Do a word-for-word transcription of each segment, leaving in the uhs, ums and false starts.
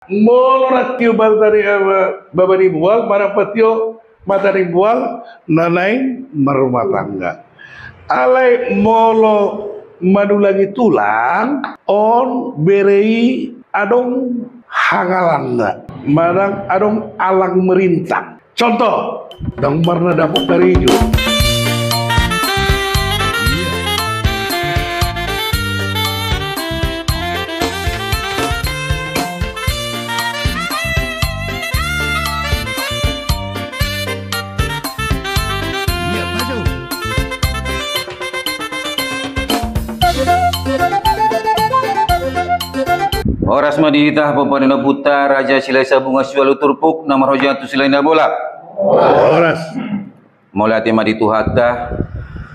Molo na tio baba ni, eh, baba ni mual manang patio mata ni mual na naeng marrumah tangga. Alai molo manulangi tulang, on bere i adong hangalanna manang adong alang merintang. Contoh, ndang marna dapot karejo. Horas ma di hita, Pompa ni Ompunta Raja Silahi Sabungan Siualu Turpuk na marhoja tu Silahi Nabolak. Horas. Mauliate ma di Tuhanta,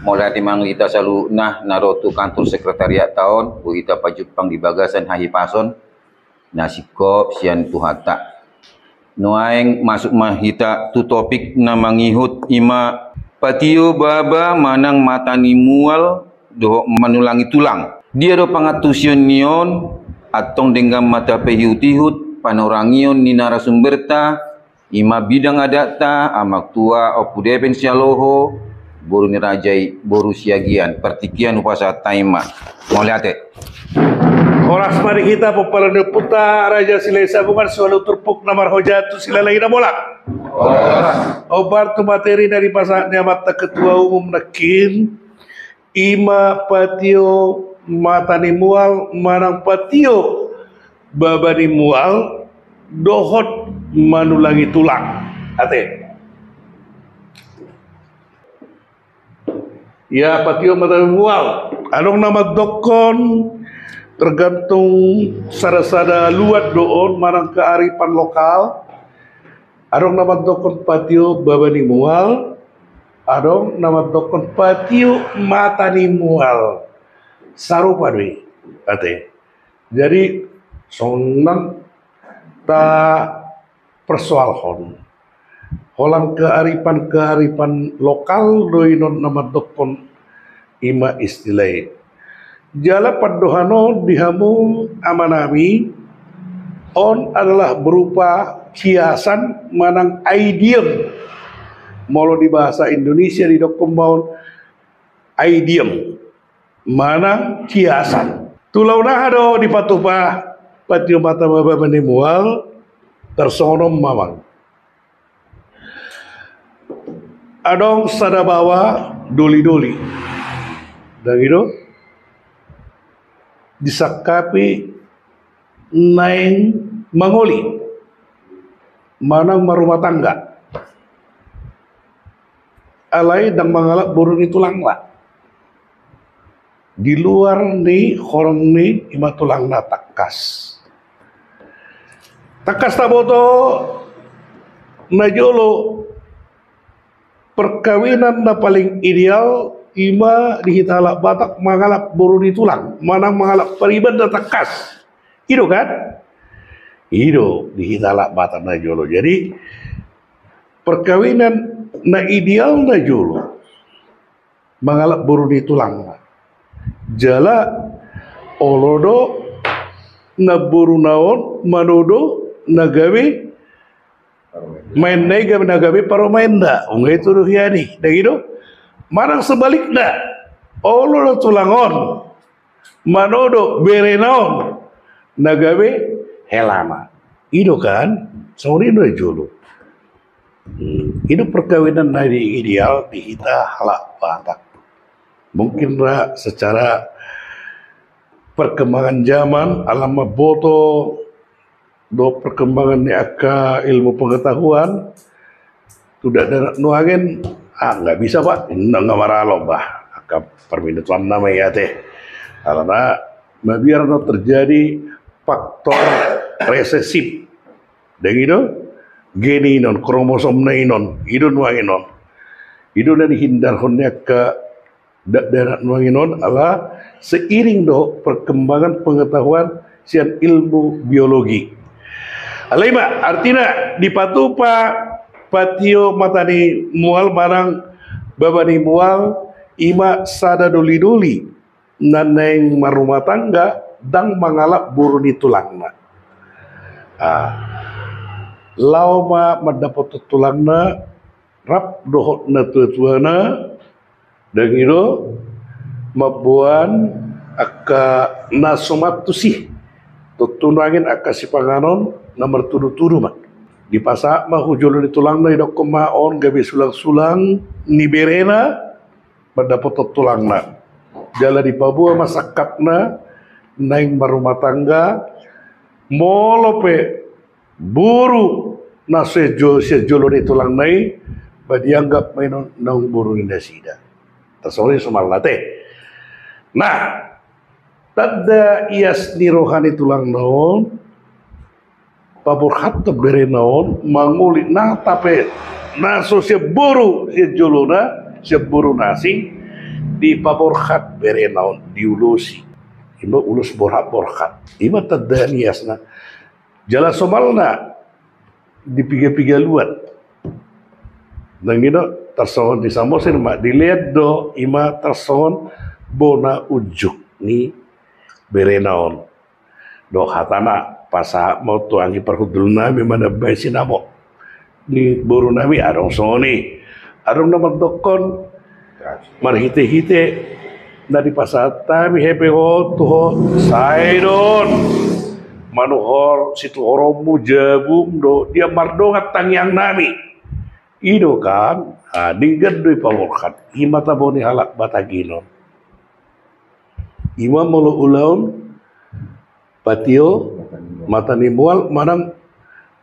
mauliate ma di hita saluhutna na ro tu kantor sekretariatta on, boi hita pajumpang di bagasan hahipason na singkop sian Tuhanta. Nuaeng masuk ma hita tu topik na mangihut, i ma patio baba manang mata ni mual dohot manulangi tulang. Dia do pangantusion ni on? Antong denggan ma tapaihutihut panorangion ni narasumberta, i ma bidang adatta, Amang Tua Ompu Depen Sialoho, boru ni raja i, boru Siagian. Partingkian hupasahat hami ma. Mauliate. Horas ma di hita, Pompa ni Ompunta Raja Silahi Sabungan Siualu Turpuk na marhoja tu Silahi Nabolak. Horas. Hombar tu materi na dipasahat ni Amanta Ketua Umum nangkin, i ma patio mata ni mual manang patio baba ni mual dohot manulangi tulang. Ate. Ia patio mata ni mual, adong na mandokkon tergantung sada-sada luat do on manang kearifan lokal. Adong na mandokkon patio baba ni mual, adong na mandokkon patio mata ni mual. Sarupa do i, ate. Jadi songon na tapersoalhon, holan kearifan-kearifan lokal do i non na mandokkon i ma istilah i. Jala pandohan on di hamu amanami, on adalah berupa kiasan manang idiom. Molo di bahasa Indonesia didokkon ma on idiom manang kiasan. Tu laon aha do dipatupa patio mata baba ni mual? Tarsongon on ma, Amang. Adong sada baoa doli-doli. Ndang i do? Disangkapi naeng mangoli manang marrumah tangga. Alai ndang mangalap boru ni tulangna. Di luar ni horong ni i ma tulangna, tangkas. Tangkas taboto najolo, perkawinan na paling ideal i ma di hita halak Batak mangalap boru ni tulang manang mangalap pariban na tangkas. I do kan? I do di hita halak Batak najolo. Jadi perkawinan na ideal najolo mangalap boru ni tulangna. Jala olo do namboruna on manodo na gabe maenna i, gabe na gabe parumaenna. Nunga i tuduh i, ndang i do? Manang sebalikna, olo do tulang on manodo berena on na gabe helana. I do kan? Songon i do najolo. Hmm, i do perkawinan na ideal di hita halak Batak. Mungkin ra secara perkembangan zaman, ala mamboto do perkembangan ni angka ilmu pengetahuan, tu dakdanak nuaeng, ah, nggak bisa, Pak, nggak, nggak maralo, bah, angka parminitoanna ma i, ate. Alana mabiar do terjadi faktor resesif. Ndang i do? Gen i non, kromosomna i non, i do nuaeng on. I do na dihindarhon ni angka dakdanak nuaeng on, ala seiring dohot perkembangan pengetahuan sian ilmu biologi. Alai i ma artina dipatupa patio mata ni mual manang baba ni mual, i ma sada doli-doli na naeng marrumah tangga ndang mangalap boru ni tulangna. Ah. Laho ma mandapothon tulangna, rap dohot natuatuana, dang i do, mamboan angka na so mantusi, tontu nangkin angka sipanganon na martudutudu ma. Dipasahat ma hu jolo ni tulangna, didokkon ma on gabe sulangsulang ni berena, mandapothon tulangna. Jala dipaboa ma sangkapna naeng marrumah tangga, molo pe boru na sian jo-, sian jolo ni tulangna i, ba dianggap ma i non naung boru ni nasida. Tarsongon i somalna ate. Nah, tanda ias ni roha ni tulangna on, paborhathon berena on, mangoli nang tape na so sian boru sian jolona, sian boru na asing, dipaborhat berena on, diulosi. I ma ulos borhat-borhat. I ma tanda ni iasna. Jala somalna di piga-piga luat. Dang i do, tarsongon di Samosir ma, di Lean do, i ma tarsongon bona unjuk ni berena on. Do hatana, pasahat ma on tu anggi parhundul nami manambai sinamot ni boru nami, adong songon i. Adong na mandokkon marhitehite na dipasahat hami hepeng on tu ho, sai do on manuhor situhoronmu, jabum do, dia mardongan tangiang nami. I do kan, ah, denggan do i paborhat, i ma tabo ni halak Batagin on. I ma molo ulaon patio mata ni mual manang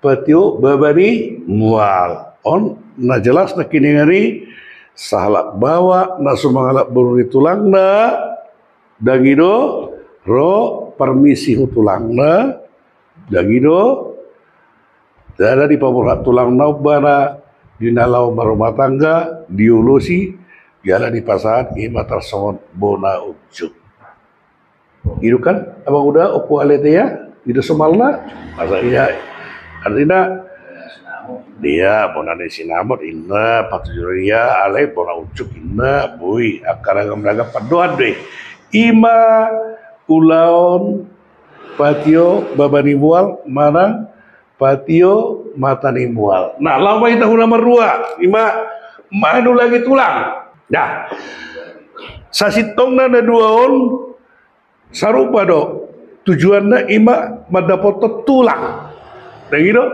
patio baba ni mual. On na jelas nangkiningan i, sahalak baoa na so mangalap boru ni tulangna, dang i do, ro parmisi hu tulangna, dang i do, jala dipaborhat tulangna umbana di na laho marrumah tangga, diulosi, jala dipasahat i ma tarsongon bona unjuk. I do kan, Amang Uda, Ompu Aletea, i do somalna, masa ia, artina, dia, bona ni sinamot, inna, patujolo ia, alai, bona unjuk, inna, boi, angka ragam-ragam pandohan do i. I ma ulaon patio baba ni mual, manang patio mata ni mual. Nah, laho ma hita hu na marrua, i ma manulangi tulang. Nah, sasintongna na dua on, sarupa do tujuanna, i ma mandapothon tulang. Dang i do?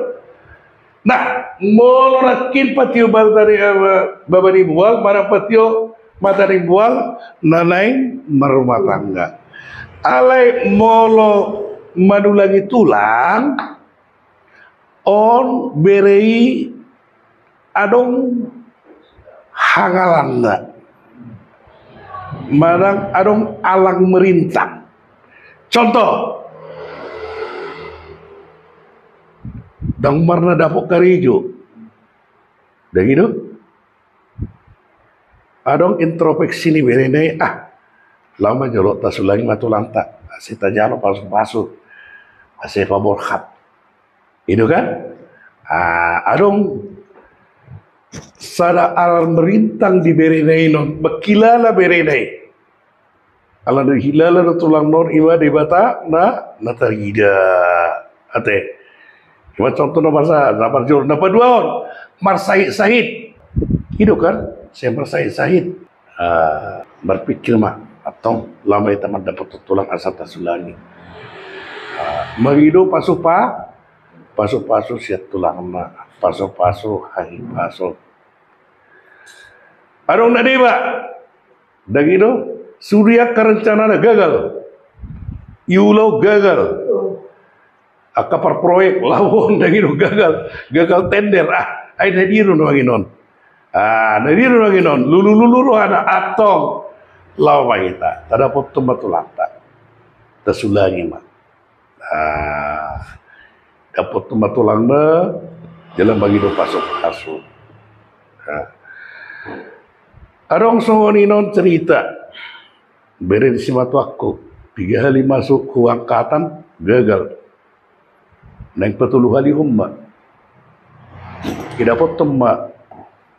Nah, molo nangkin patio mata ni, eh, baba ni mual, manang patio mata ni mual, na naeng marrumah tangga. Alai molo manulangi tulang, on bere i adong hangalangan, manang adong alang merintang. Contoh, dang marna dapot karejo, dang i do? Adong introspeksi ni berena i, ah, laho ma jolo tasulangi ma tulangta, ase tajalo pasupasu, ase paborhat. I do kan? Ah, adong sada alang merintang di berena i non, mangkilala berena i. Ala dihilala do tulang on, i ma Debata na, na tarida. Ate. I ma contoh na marsa, na parjolo, na paduahon, marsahit-sahit. I do kan? Sai marsahit-sahit. Ah, marpikir ma, antong laho ma hita mandapothon tulang asa tasulangi. Ah, mangido pasupa-, pasupasu sian tulangna, pasupasu hahipason. Adong na deba, dang i do, sude angka rencanana gagal. Iula on gagal. Angka parproyek laho on, dang i do, gagal. Gagal tender, ah, ai na dia do nuaeng on. Ah, na dia do nuaeng on. Lulululu rohana, antong laho ma hita, tadapothon ma tulangta, tasulangi ma. Ah, dapothon ma tulangna, jala mangido pasupasu. Ah. Adong songon i non cerita, bere ni simatuangku, piga hali masuk hu angkatan, gagal. Naeng patoluhalihon ma. Didapothon ma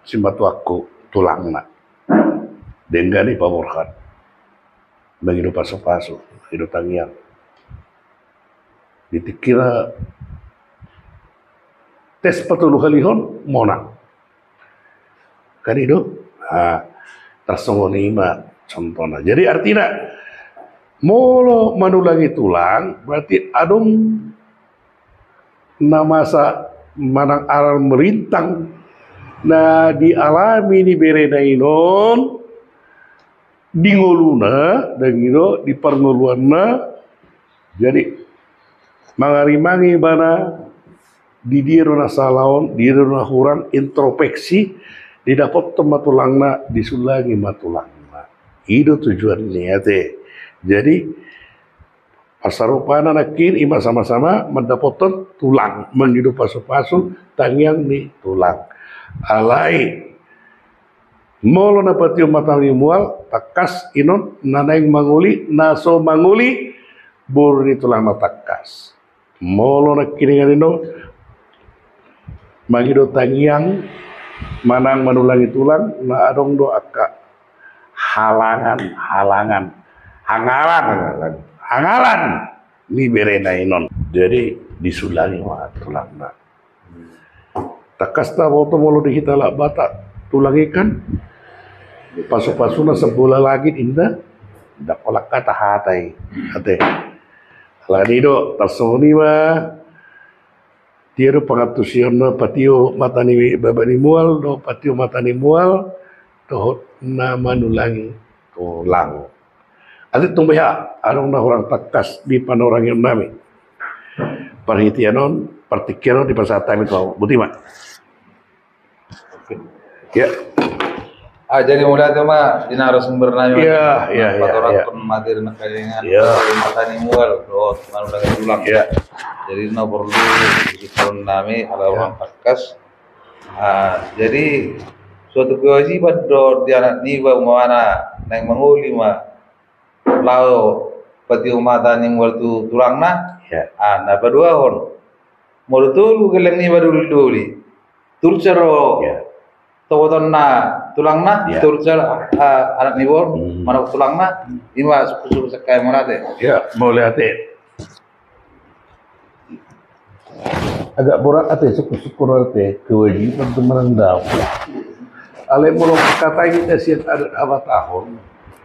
simatuangku tulangna. Denggan i paborhat. Mangido pasupasu, mangido tangiang. Di tingkina tes patoluhalihon, monang. Kan i do? Nah, tarsongon i ma contohna. Jadi artina, molo manulangi tulang, berarti adong na masa manang aral melintang na dialami ni berena i non di ngoluna, dang i do, di parngoluanna. Jadi mangarimangi ibana, di dia do na sala on, di dia do na hurang, introspeksi, didapothon ma tulangna, disulangi ma tulangna. I do tujuanna, ate. Jadi pasarupana nangkin i ma sama-sama mandapothon tulang, mangido pasu-pasu tangiang ni tulang. Alai molo na patiop mata ni mual, tangkas i non na naeng mangoli, na so mangoli boru ni tulang na tangkas. Molo nangkiningan i non mangido tangiang manang manulangi tulang, na adong do angka halangan, halangan, hangalan, hangalan ni berena i non. Jadi disulangi ma tulangna. Tangkas taboto molo di hita halak Batak, tulang i kan pasu-pasuna sambola langit, inda, ndang holan hata-hata i, ate. Alani do, tarsongon i ma. Dia do pangantusion na patiop mata ni baba ni mual dohot patiop mata ni mual dohot na manulangi tulang. Ate, tung beha adong na hurang tangkas di panorangiononnami? Parhitean on, partingkian on dipasahat hami tu hamu. Boti ma. Ya. Ah, jadi mauliate ma di narasumber nami. Ya, ya, ya, ya. Patorangkon materi nangkiningan, ya, mata ni mual dohot manulangi tulang. Ya. Jadi na porlu disikon nami ala, ya, hurang tangkas. Ah, jadi suatu kewajiban do di anak niba, umpamana naeng mangoli ma laho patiop mata ni mual tu tulangna. Ya. Ah, na paduahon, molo tolu gelleng niba doli-doli, torus do, ya, tobotonna tulangna, ya, torus, ah, anak niba on, hmm, manopot tulangna. Hmm. I ma sungkun-sungkun sian hami, mauliate. Ya, mauliate. Agak borat, ate, sungkun-sungkun, ate, kewajiban tu manang daong. Alai molo mangkatai hita sian adat habatahon,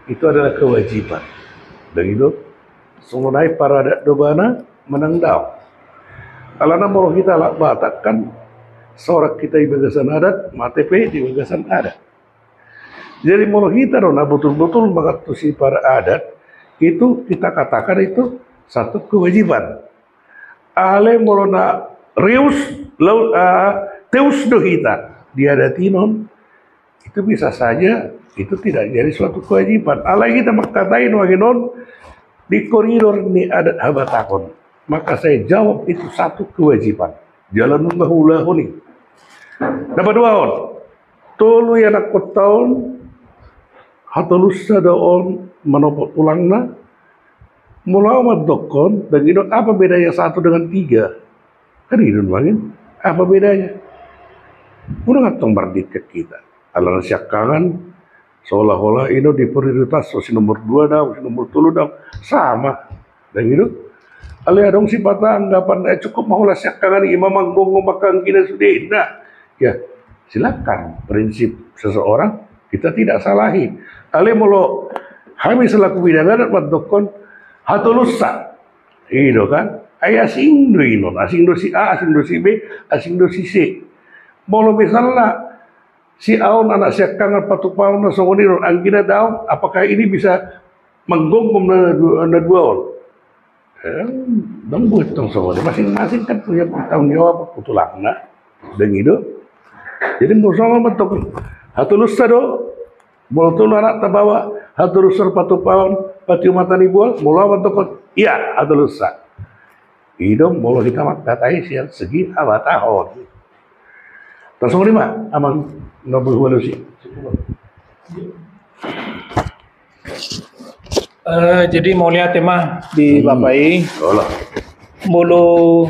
itu adalah kewajiban. Dang i do? Songon i paradat do ibana manang daong. Alana molo hita halak Batak kan, sorak hita di bagasan adat, mate pe di bagasan adat. Jadi molo hita do na botul-botul mangantusi paradat, itu kita katakan itu satu kewajiban. Alai molo na rius, lau-, ah, teus do hita di adat i non, itu bisa saja itu tidak jadi suatu kewajiban. Alai hita mangkatai nuaeng on di koridor ni adat habatahon, maka saya jawab itu satu kewajiban. Jala nunga huulahon i. Na paduahon, tolu ianakhonta on, hatolusa do on manopot tulangna. Molo au mandokkon, dang i do, apa bedanya satu dengan tiga? Kan i do nuaeng, apa bedanya? Unang antong mardingkan hita. Alana siangkangan, seolah-olah i do diprioritas, so si nomor dua daong, si nomor tolu daong. Sama. Dang i do? Alai adong sipata anggapan, eh, cukup ma holan siangkangan i ma manggomgom angka anggina sude, inda. Ya, silakan, prinsip seseorang kita tidak salahi. Alai molo hami selaku bidang adat mandokkon hatolusa, i do kan? Ai asing do i non, asing do si A, asing do si B, asing do si C. Molo misalna si A on anak siangkangan, patupaonna songon i do, anggina daong, apakah ini bisa manggomgom na dua, na dua on? Eh, dang boi tong songon i. Masing-masing kan punya tanggung jawab tu tulangna. Dang i do? Jadi molo songon mandokkon hatolusa do, molo tolu anak tabawa, hatolusa patupaon, patiop mata ni mual, molo au mandokkon, ia, hatolusa. I do molo hita mangkatai sian segi habatahon. Tarsongon i ma, amang, na boi hualusi. Eh, jadi mauliate ma di, hmm, Bapak i. Olo. Molo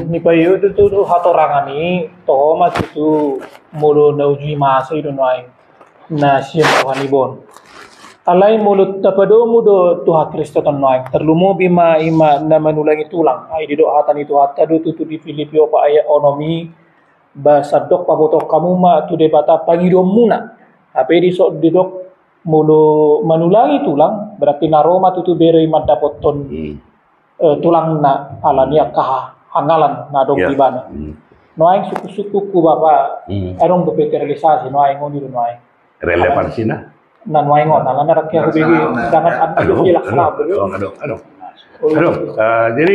nipaihut do tu hatorangan i, toho ma tutu molo na uju i masa i do nuaeng na sian roha ni bon. Alai molo tapadomu do tu hakristoton nuaeng, tarlumobi ma i ma na manulangi tulang. Ai didok hata ni Tuhanta do tutu di Filipi opat ayat onom i, Ba sandok pabotohon hamu ma tu Debata pangidoanmuna. Hape di so didok molo manulangi tulang, berarti na ro ma tutu bere i mandapothon, hmm, eh, tulangna ala ni angka ha-, hangalan na adong, ya, di ibana. Hmm. Nuaeng sungkun-sungkunku Bapa, hmm, adong dope terrealisasi nuaeng on i do nuaeng. Relevansina? Na nuaeng on, alana rangke aku bege, jangan. Aduh, aduh, aduh, aduh, aduh. Aduh, eh, jadi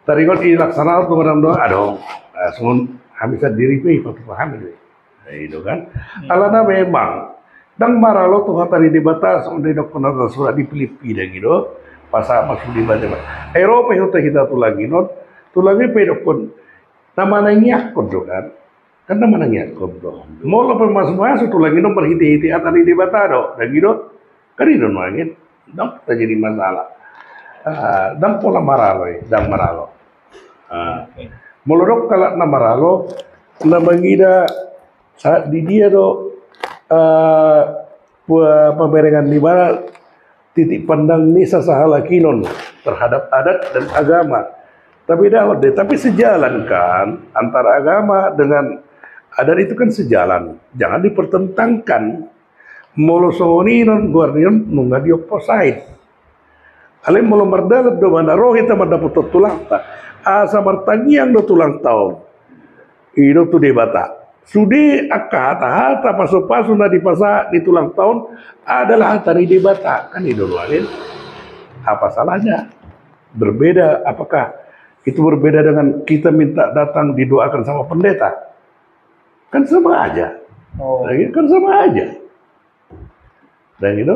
taringot di laksanaan tu orang doa, aduh, eh, songon hami sandiri pe ipatupa hami do. Nah, itu kan. Hmm. Alana memang ndang maralo tu hata ni Debata, songon didokkon na tarsurat di Pilippi, dang i do. Pasahat ma sude Debata. Ai ro pe hita, hita tulang i non, tulang i pe dokkon na manangiangkon do kan. Kan na manangiangkon do. Molo pe mamasu-masu tulang i non marhite-hite hata ni Debata do, dang i do. Kan i do nuaeng i. Ndang terjadi masalah. Ah, ndang pola maralo i, ndang maralo. Ah. Molo dok halak na maralo, na mangida sahat di dia do, ah, pa-, pamerengan ni ibana, titik pandang ni sasahalak i non terhadap adat dan agama. Tapi dah deh, tapi sejalan kan, antara agama dengan adat itu kan sejalan. Jangan dipertentangkan. Molo songon i non, goar ni on nunga di opposite. Alai molo mardalan do, mana ro hita mandapothon tulangta. Asa martangiang do tulangta on. I do tu Debata. Sude angka hata-hata pasu-pasu na dipasahat ni tulangta on adalah hata ni Debata. Kan i do nuaeng. Apa salahnya? Berbeda, apakah itu berbeda dengan kita minta datang didoakan sama pendeta? Kan sama aja. Oh. Lagi kan sama aja. Dan itu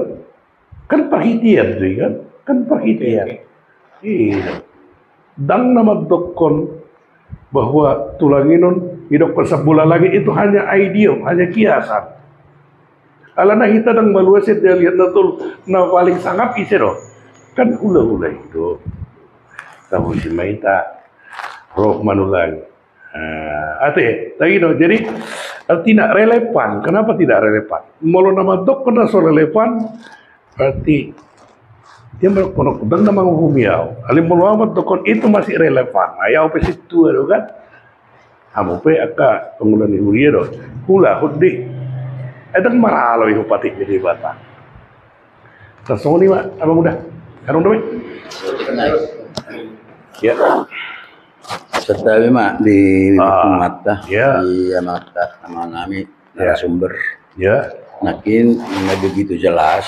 kan parhitean tu i kan, kan parhitean. Oke, oke. Iya. Ndang na mandokkon bahwa tulang i non didokkon sambola langit, itu hanya idiom, hanya kiasan. Alana hita ndang maluas i, dia lihat na tol, na paling sangap ise do. Kan hula-hula i do. Tahu si maita roh manulang. Ah, ate, tadi no, jadi, eh, tidak relevan. Kenapa tidak relevan? Molo na mandokkon na so relevan, berarti dia mandokkon, ndang na manguhumi au. Alai molo au mandokkon itu masih relevan. Ai au pe sintua do kan. Hamu pe angka pangula ni huria do. Hula, huddi. Eh, ndang maralo i hupatik ni Debata. Songon i ma, Amang Uda. Adong dope? Ya. Santabi ma di, ah, amanta, ya, di amanta, amang nami, ya, narasumber. Ya. Nangkin na begitu jelas,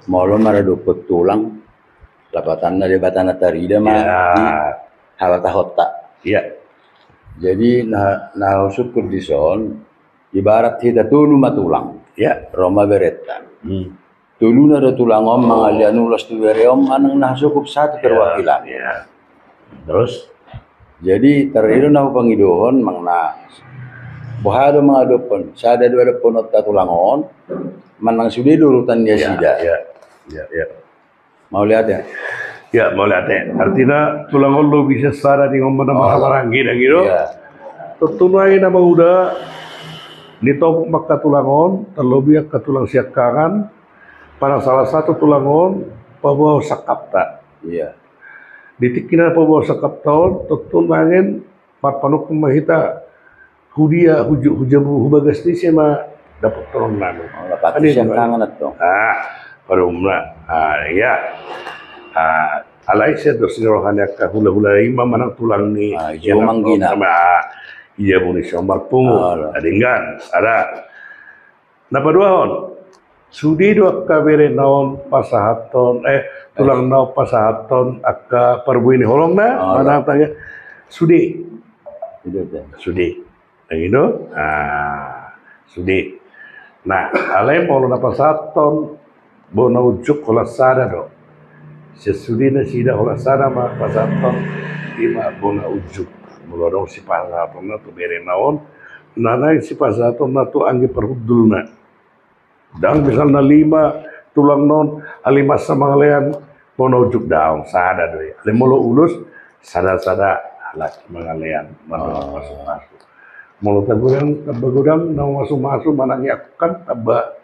molo maradophon tulang, lapatanna Debata na tarida ma, ya, di habatahonta. Ya. Jadi na, na husungkun dison, ibarat hita tolu ma tulang. Ya. Ro ma berenta. Hmm. Toluna do tulang on mangalean ulos tu bere on manang na sukup satu perwakilan. Ya, ya. Terus? Jadi, tarida na hupangidohon manang na boha do mangadophon, sada do adophononta tulang on, manang sude do urutan ni nasida. Ya, ya, ya. Mauliate. Ya, mauliate. Artina tulang on lobi sian sada di ngomong nama, oh, habaranggi dang i do. Ya. Tontu nuaeng na mauda, ditopot ma angka tulang on, tarlobi angka tulang siangkangan, pada salah satu tulang on paboa sangkapta. Iya. Di tingki na paboa sangkapta on, tontu nuaeng marpanungkun ma hita, hudia, huju-, hujabu, hubagas ni ise ma dapothononnami. Oh, lapatus siangkangan antong. Ah, parumna. Ah, iya. Ah, alai sian dos ni roha ni angka hula-hula i ma manang tulang ni, ah, i ma manggina. Ah, ijabu ni si on marpungu. Ah, denggan, sada. Na paduahon, sude do angka berena on pasahathon, eh, tulangna on pasahathon angka parbue ni holongna, manang tangiang, sude. Sude. Dang i do? Ah, sude. Nah, alai molo na pasahathon bona unjuk holan sada do. Sian sude nasida holan sada ma pasahathon, i ma bona unjuk. Molo adong sipasahatonna tu berena on, na naeng sipasahatonna tu anggi parhundulna. Dang misalna lima tulangna on, alai masa mangalean bona unjuk, daong, sada do i. Alai molo ulos, sada-sada halak mangalean, manang pasu-pasu. Molo tagodang, tamba godang na mamasu-masu manang i, kan tamba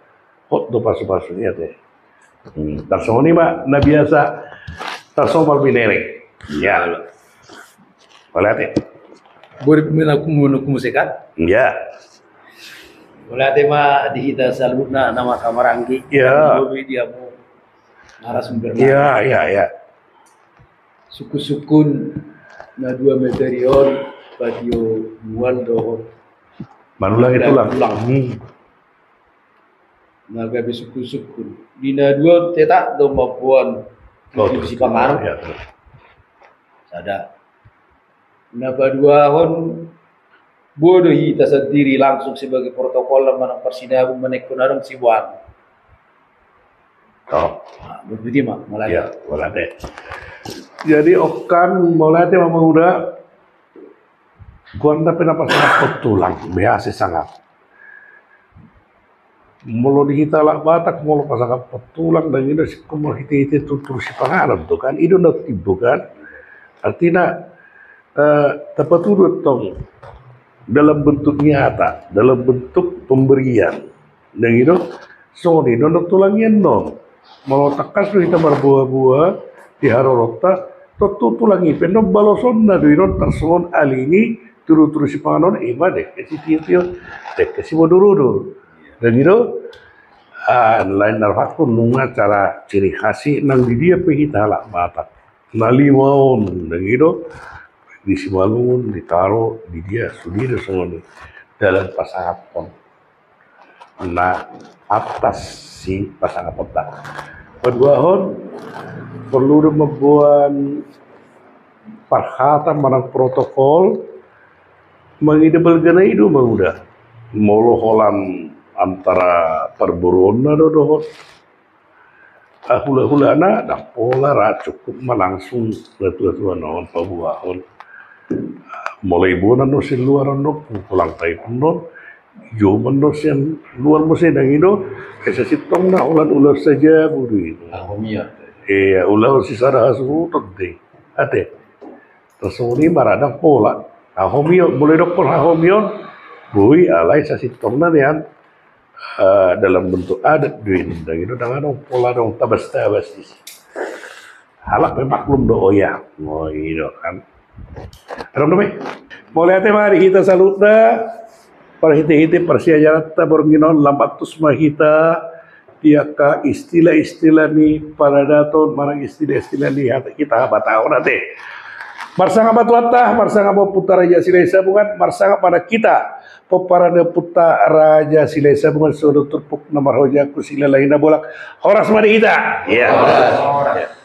hot do pasu-pasu i ate. Hmm, tarsongon i ma na biasa tarsongon marbinereng. Iya. Mauliate. Boi menakung menakung sekat. Ya. Mauliate ma di hita saluhutna na marhahamaranggi. Ya. Boi di hamu narasumber. Ya, ya, ya. Sungkunsungkun na dua materi on, patio mual dohot manulangi tulang. Tulang. Hmm. Na gabe sungkunsungkun. Di na dua on tetap do mamboan. Oh, tujuh si pangaruh. Ya, betul. Sada. Na paduahon, boi do hita sandiri langsung sebagai protokol manang parsinabung manang ingkon adong siboan. Oh. Nah, begitu ma, mauliate. Ya, mauliate. Jadi, okan, mauliate ma, Amang Uda. Goarna pe na pasangaphon tulang, biasa sangat. Molo di hita halak Batak, molo pasangaphon tulang, dang i do singkop marhitehite turtur sipanganon tu kan, i do na timbo kan. Artina, eh, tapatudu antong dalam bentuk nyata, dalam bentuk pemberian. Dang i do, songon i do na tulangion on. Molo tangkas do hita marboaboa di haroronta, tontu tulang i pe on balosonna do i do tarsongon ali ni turtur sipanganon, i ma dengke sitio-tio, dengke sibodur-udur. Dang i do, ah, lain na rohangku nunga cara ciri khas i nang di dia pe hita halak Batak. Na lima on, dang i do, di Simalungun, di Taro, di dia, sude do songon i. Dalan pasangaphon. Na atas si pasangaphonta. Paduahon, porlu do mamboan parhata manang protokol, mangida balga na i do, Amang Uda. Molo holan antara parboruonna do dohot, ah, hulahulana, dang pola ra, cukup ma langsung natuatuana on paboahon. Molo i bona do sian luar on do, pulang tai pun do, jo ma do sian luar muse, dang i do, eh, sasintongna holan ulaon sajabu do i. Hahomion. Iya, ulaon sisada hasuhuton do i. Ate. Tarsongon i ma ra, dang pola. Hahomion, molo idokkon hahomion, boi, alai sasintongna nian, eh, dalam bentuk adat do i, dang i do, dang adong pola, adong tabas-tabas disi. Halak pe maklum do, oh ya, oh i do kan. Adong do be. Mauliate ma di hita saluhutna, parhitehite parsiajaranta borngin on, lam antus ma hita di angka istilah-istilah ni paradaton manang istilah-istilah ni hata hita Batak on, ate. Marsangap ma Tuhanta, marsangap ma Ompunta Raja Silahisabungan, marsangap ma nang hita pomparan ni Ompunta Raja Silahisabungan, songon turpuk na marhojangku, silalahi na bolak. Horas ma di hita. Iya. Horas.